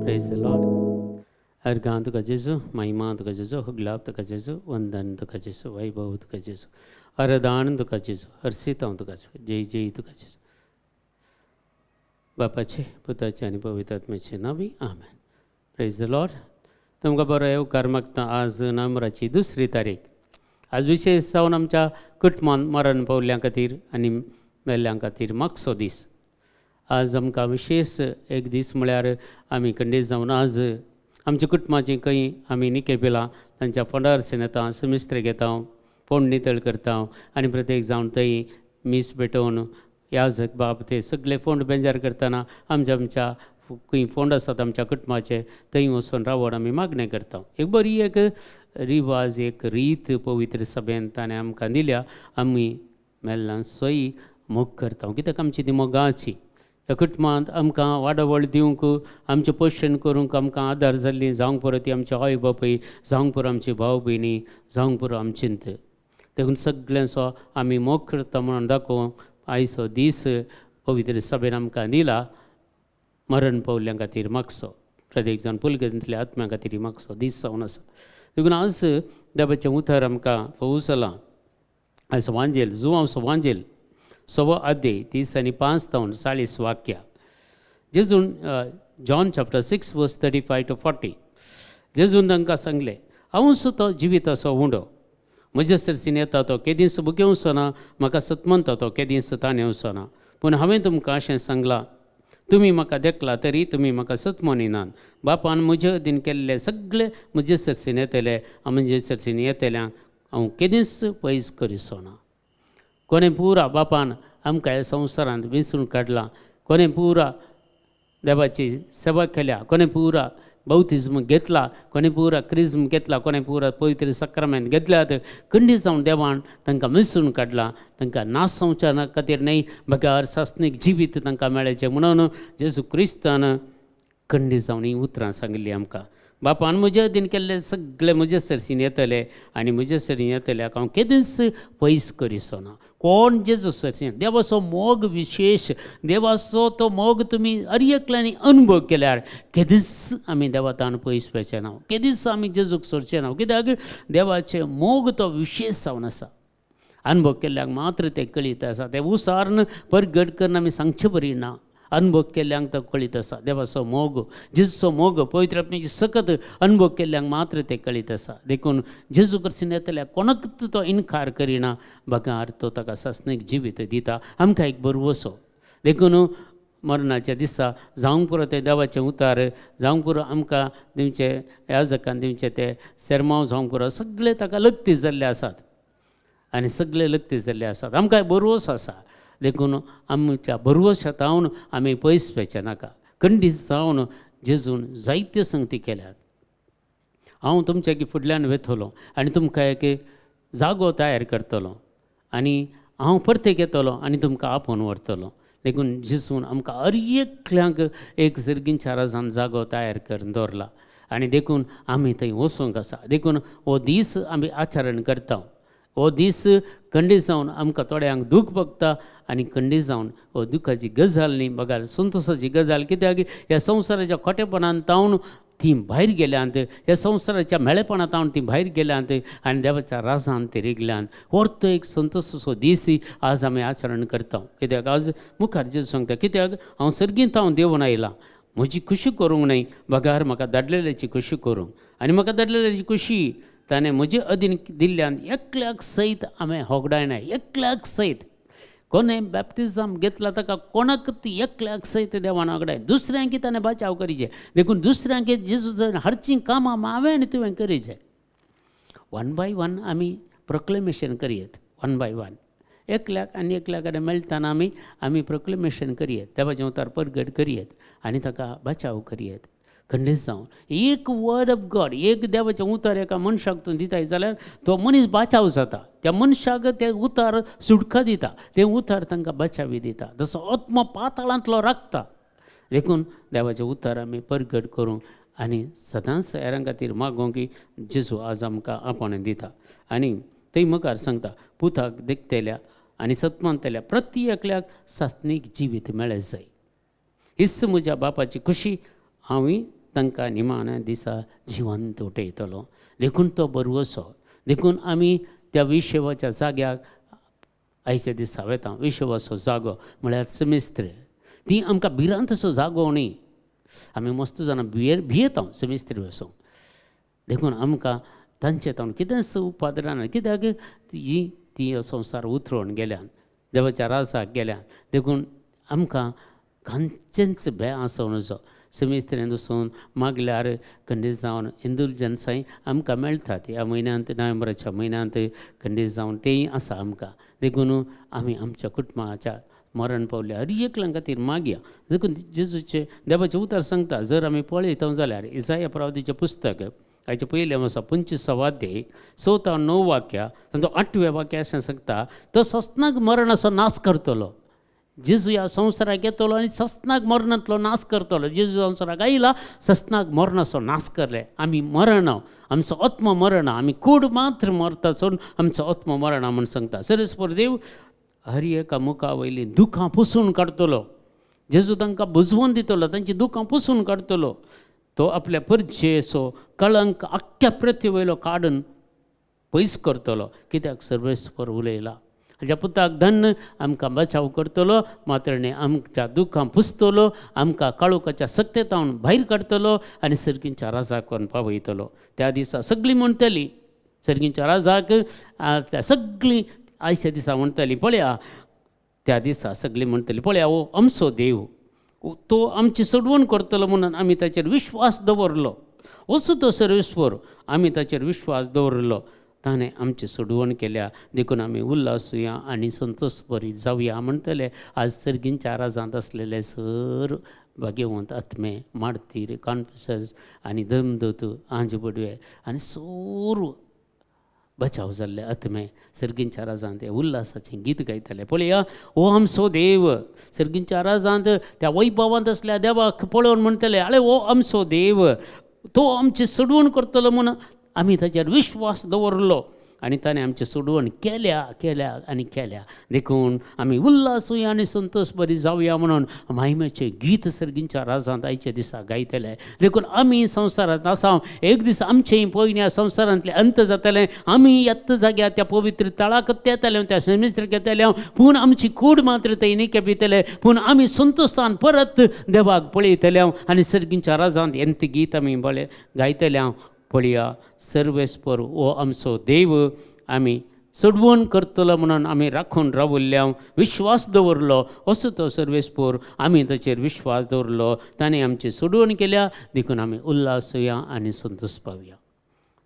Praise the Lord. अर्घां तुका जेजू, महिमा तुका जेजू, हुगलाप तुका जेजू, वंदन तुका जेजू, वैभव तुका जेजू, अरदान तुका जेजू, हर्षितांव तुका जेजू, जय जय तुका जेजू. बापाचे, पुताचे आनी पवित्र आत्म्याचे नांवी, आमेन. Praise the Lord. तुमकां बरो येवकार मागता. आज नोव्हेंबराची 2 तारीख. आज विशेश जावन आमच्या कुटुंबान मरण पावल्ल्या खातीर आनी मेल्ल्यां खातीर मागचो दीस. आज आमकां विशेश एक दीस म्हळ्यार आमी खंडीत जावन आज आमच्या कुटुंबाची खंय आमी निके पिलां तांच्या फोंडार येता, सुमिस्त्र घेता, फोंड नितळ करता आनी प्रत्येक जावन थंय मीस भेटोवन याजक बाब ते सगळे फोंड बेंजार करतना आमच्या आमच्या खंय फोंड आसात आमच्या कुटुंबाचे थंय वचून रावण आमी मागणें करता. एक बरी एक रिवाज, एक रीत पवित्र सभेन ताणें आमकां दिल्या. आमी मेल्ल्यान सोय मोग करता कित्याक आमची ती मोगाची. ह्या कुटुंबांत आमकां वाडावळ दिवंक, आमचें पोशण करूंक आमकां आदार जाल्ली जावंक पुरो ती आमची आवय बापूय, जावंक पुरो आमची भाव भयणी, जावंक पुरो आमचेंत. देखून सगळ्यांचो आमी मोग करता म्हणून दाखोवंक आयचो दीस पवित्र सभेन आमकां दिला. मरण पावल्ल्यां खातीर मागचो, प्रत्येक जाण पुलगेंतल्या आत्म्या खातीर मागचो दीस जावन आसा. देखून आज देवाचें उतर आमकां फौज जालां. आयज वांजेल, जुवांव वांजेल 1.25 अध्याय 30 आनी 5 तावन 40 वाक्या. जेजून John chapter 6 verse 35 to 40. जेजून तांकां सांगलें, हांवूच तो जिविताचो उंडो. म्हज्या सरसीन येता तो केदींच भुकेवचो ना, म्हाका सतमनता तो केदींच ताणेवचो ना. पूण हांवें तुमकां अशें सांगलां, तुमी म्हाका देखला तरी तुमी म्हाका सतमनिनात. बापान म्हजे अधीन केल्ले सगळे म्हजे सरसीन येतले, म्हजे सरसीन येतल्यांक हांव केदींच पयस करिचो ना. कोणें पुरा बापान आमकां ह्या संवसारांत वेंचून काडला, कोणें पुरा देवाची सेवा केल्या, कोणें पुरा बौतिज्म घेतला, कोणें पुरा क्रिज्म घेतला, कोणें पुरा पवित्र सक्रामेंत घेतल्यात, खंडीत जावन देवान तांकां वेंचून काडला. तांकां नाश संवसारा खातीर न्हय, बगर सासणीक जिवीत तांकां मेळचें म्हणून जेजू क्रिस्तान खंडीत जावन हीं उतरां सांगिल्लीं आमकां. बापान म्हजे अधीन केल्ले सगळे म्हजे सरसीन येतले आनी म्हजे सरसीन येतल्याक हांव केदींच पयस करिचो ना. कोण जेजू सरसीन, देवाचो मोग विशेश, देवाचो तो मोग तुमी हर एकल्यांनी अनुभव केल्यार केदींच आमी देवातान पयस वचचे ना, केदींच आमी जेजूक सोडचे ना. कित्याक देवाचे मोग तो विशेश जावन आसा. अनुभव केल्ल्याक मात्र तें कळीत आसा. तें उसार्न परगट करून आमी सांगचे बरी ना. अनुभव केल्ल्यांक तो कळीत आसा. देवाचो मोग, जेजूचो मोग, पवित्र आत्म्याची सकत अनुभव केल्ल्यांक मात्र तें कळीत आसा. देखून जेजू कडसून येतल्या कोणाक तो इनकार करिना, बगार तो ताका सासणीक जिवीत दिता. आमकां एक भरवसो. देखून मरणाच्या दिसा जावंक पुरो तें देवाचें उतार, जावंक पुरो आमकां दिवचे याजकान दिवचे ते सेरमांव, जावंक पुरो सगळे ताका लग्ती जाल्ले आसात आनी सगळे लग्ती जाल्ले आसात. आमकां भरवसो आसा. देखून आमच्या भरवशां जावन आमी पयस वचचे नाका. खंडीत जावन जेजून जायत्यो संगती केल्यात. हांव तुमच्या की फुडल्यान वेतलो आनी तुमकां एक जागो तयार करतलो आनी हांव परतेक येतलो आनी तुमकां आपोवन व्हरतलो. देखून जेजून आमकां हर एकल्यांक एक सर्गींच्या राजान जागो तयार करून दवरला आनी देखून आमी थंय वचूंक आसा. देखून हो दीस आमी आचरण करता. हो दीस खंडीत जावन आमकां थोड्यांक दूख भोगता आनी खंडीत जावन हो दुखाची गजाल न्ही, बगार संतोसाची गजाल. कित्याक ह्या संवसाराच्या खोटेपणान तावन तीं भायर गेल्यांत, ह्या संवसाराच्या मेळेपणां तावन तीं भायर गेल्यांत आनी देवाच्या राजान ती रिगल्यांत. हो एक संतोसाचो दीस आज आमी आचरण करता. कित्याक आज मुखार जेजू सांगता, कित्याक हांव सर्गींत हांव देवून आयलां, म्हजी खुशी करूंक न्हय, बगार म्हाका धाडलेल्याची खुशी करूंक. आनी म्हाका धाडलेल्याची खुशी ताणें म्हजे अधीन दिल्ल्यान एकल्याक सयत हांवें होगडायना. एकल्याक सयत कोणें बॅप्टिजम घेतला ताका कोणाक ती एकल्याक सयत देवान होगडाय. दुसऱ्यांकी ताणें बचाव करीचे. देखून दुसऱ्यांकी जेजू हाडचीं कामां हांवें आनी तुवें करीचे. वन बाय वन आमी प्रोक्लेमेशन करयेत. वन बाय वन एकल्याक आनी एकल्या कडेन मेळटना आमी आमी प्रोक्लेमेशन करयेत, देवाचें उतार परगट करयेत आनी ताका बचाव करयेत. खंडीत जावन एक वर्ड ऑफ गॉड, एक देवाचें उतर एका मनशाक तूं दिताय जाल्यार तो मनीस बाचाव जाता. त्या मनशाक तें उतर सुटका दिता, तें उतर तांकां बचावी दिता, तसो आत्मा पाताळांतलो राखता. देखून देवाचें उतर आमी परगट करूंक आनी सदांच हेरां खातीर मागोवंक की जेजू आज आमकां आपोवणें दिता. आनी थंय मुखार सांगता, पुताक देखतल्या आनी सतमानतल्या प्रति एकल्याक सासणीक जिवीत मेळत जाय. हीच म्हज्या बापाची खुशी, हांवूय तांकां निमाण्या दिसा जिवंत उठयतलो. देखून तो बरवसो. देखून आमी त्या विशेवाच्या जाग्याक आयच्या दिसा वेता. विशेवाचो जागो म्हळ्यार सेमिस्त्र. ती आमकां भिरांतसो जागो न्ही. आमी मस्त जाणां भियेता सेमिस्त्री वचूंक. देखून आमकां तांचे तावन कितेंच उपाद्राना, कित्याक ही ती संवसार उतरोवन गेल्यान, देवाच्या राजाक गेल्यान. देखून आमकां खंयचेंच भंय आसूं नजो. सेमिस्त्रेन वचून मागल्यार खंडीत जावन इंदुलजन्सांय आमकां मेळटात. ह्या म्हयन्यांत, नोव्हेंबराच्या म्हयन्यांत खंडीत जावन तेंय आसा आमकां. देखून आमी आमच्या कुटुंबाच्या मरण पावल्या हर एकल्यां खातीर मागया. देखून जेजूचें देवाचें उतर सांगता, जर आमी पळयता जाल्यार इजाया प्रवादीचें पुस्तक हाचे पयलें आसा 25 अध्याय 6 ते 9 वाक्या, तांचो 8वें वाक्य अशें सांगता, तो सस्नाक मरणाचो नाश करतलो. जेजू ह्या संवसाराक येतलो आनी सस्नाक मरणांतलो नाश करतलो. जेजू संवसाराक आयला, सस्नाक मरणाचो नाश करले. आमी मरणा, आमचो आत्मो मरणा, आमी कूड मात्र मरता सोडून आमचो आत्मो मरणा म्हूण सांगता. सरस्पर देव हर एका मुखा वयलीं दुखां पुसून काडटलो. जेजू तांकां बुजवून दितलो, तांचीं दुखां पुसून काडटलो. तो आपल्या परजेचो कळंक आख्ख्या पृथ्वी वयलो काडून पयस करतलो. कित्याक सर्वेस्पर उलयला, हाज्या पुताक धन्न आमकां बचाव करतलो, मात्र न्ही आमच्या दुखां पुसतलो, आमकां काळोखाच्या सक्तेतावन भायर काडटलो आनी सर्गींच्या राजाक व्हरून पावयतलो. त्या दिसा सगळीं म्हणटलीं, सर्गींच्या राजाक सगळीं आयच्या दिसा म्हणटलीं, पळया त्या दिसा सगळीं म्हणटलीं, पळया हो आमचो देव, तो आमची सोडवण करतलो म्हणून आमी ताचेर विश्वास दवरलो. असो तो सर्वेस्पर, आमी ताचेर विश्वास दवरलो, ताणें आमची सोडवण केल्या. देखून आमी उल्हासुया आनी संतोश बरी जावया म्हणटले. आज सर्गींच्या राजांत आसलेले सर भाग्यवंत आत्मे, मार्तीर, कॉन्फेसर्स आनी धर्मदूत, आंज बडवे आनी सोर बचाव जाल्ले आत्मे सर्गींच्या राजांत हे उल्हासाचें गीत गायतले. पळया हो आमचो देव. सर्गींच्या राजांत त्या वैभवांत आसल्या देवाक पळोवन म्हणटले, आळे हो आमचो देव, तो आमची सोडवण करतलो म्हूण आमी ताचेर विश्वास दवरलो आनी ताणें आमची सोडवण केल्या, केल्या आनी केल्या. देखून आमी उल्हासूया आनी संतोश बरी जावया म्हणून माहिमेचें गीत सर्गींच्या राजांत आयच्या दिसा गायतले. देखून आमी संवसारांत आसा, एक दीस आमचें पयलीं ह्या संवसारांतलें अंत जातलें. आमी येत्त जाग्यार त्या पवित्र तळाक येतले, त्या सेमिस्त्रीक येतले, पूण आमची कूड मात्र थंय निके पितले. पूण आमी संतोशान परत देवाक पळयतले आनी सर्गींच्या राजांत एंत गीत आमी बळे गायतले. पळया सर्वेस्पर हो आमचो देव, आमी सोडवण करतलो म्हणून आमी राखून रावल्ल्या, विश्वास दवरलो. असो तो सर्वेस्पर, आमी ताचेर विश्वास दवरलो, ताणें आमची सोडवण केल्या. देखून आमी उल्हासुया आनी संतोश पावया.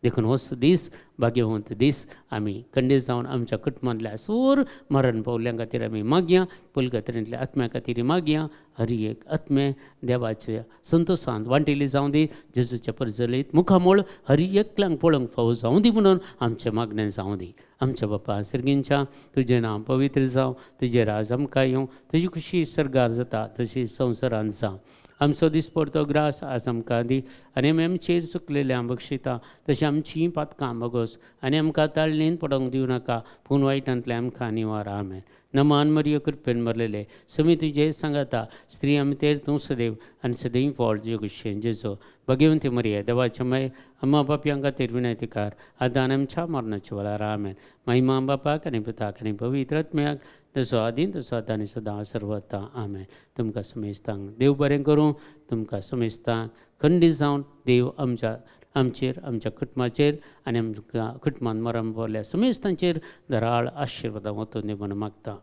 देखून होच दीस भाग्यवंत दीस. आमी खंडीत जावन आमच्या कुटुंबांतल्या सोर मरण पावल्या खातीर आमी मागया, पुलगत्रेंतल्या आत्म्या खातीर मागया. हर एक आत्मे देवाच्या संतोशांत वांटिल्ली जावं दी, जेजूच्या परजलीत मुखामोळ हर एकल्यांक पळोवंक फावो जावं दी म्हणून आमचें मागणें जावं दी. आमच्या बापा सर्गींच्या, तुजें नांव पवित्र जावं, तुजें राज आमकां येवं, तुजी खुशी सर्गार जाता तशी संवसारांत जावं. आमचो दिसपडतो ग्रास आज आमकां दी आनी आमी आमचेर चुकलेल्या बक्षिता तशें आमचीं पातकां बगोस आनी आमकां ताळणीन पडोवंक दिवं नाका, पूण वायटांतलें आमकां निवार. आमेन. नमान मरियो, कृपेन भरलेले, समी तुजें सांगाता, स्त्री आमी तेर तूं सदैव आनी सदैव फळ तुजे कुशेन जेजो. भगवंती मरिया, देवाच्या माय, अम्मा पापयां खातीर विनंतीकार, आतां आनी आमच्या मरणाच्या वेळार. आमेन. महिमा बापाक आनी पुताक आनी पवित्र आत्म्याक, तसो आदीं तसो आतां आनी सदां सर्वता. आमेन. तुमकां समेस्तांक देव बरें करूं. तुमकां समेस्तांक खंडीत जावन देव आमच्या आमचेर, आमच्या कुटुंबाचेर आनी आमकां कुटुंबान मरण पावल्या समेस्तांचेर दराळ आशिर्वादां वतून दी म्हणून मागता.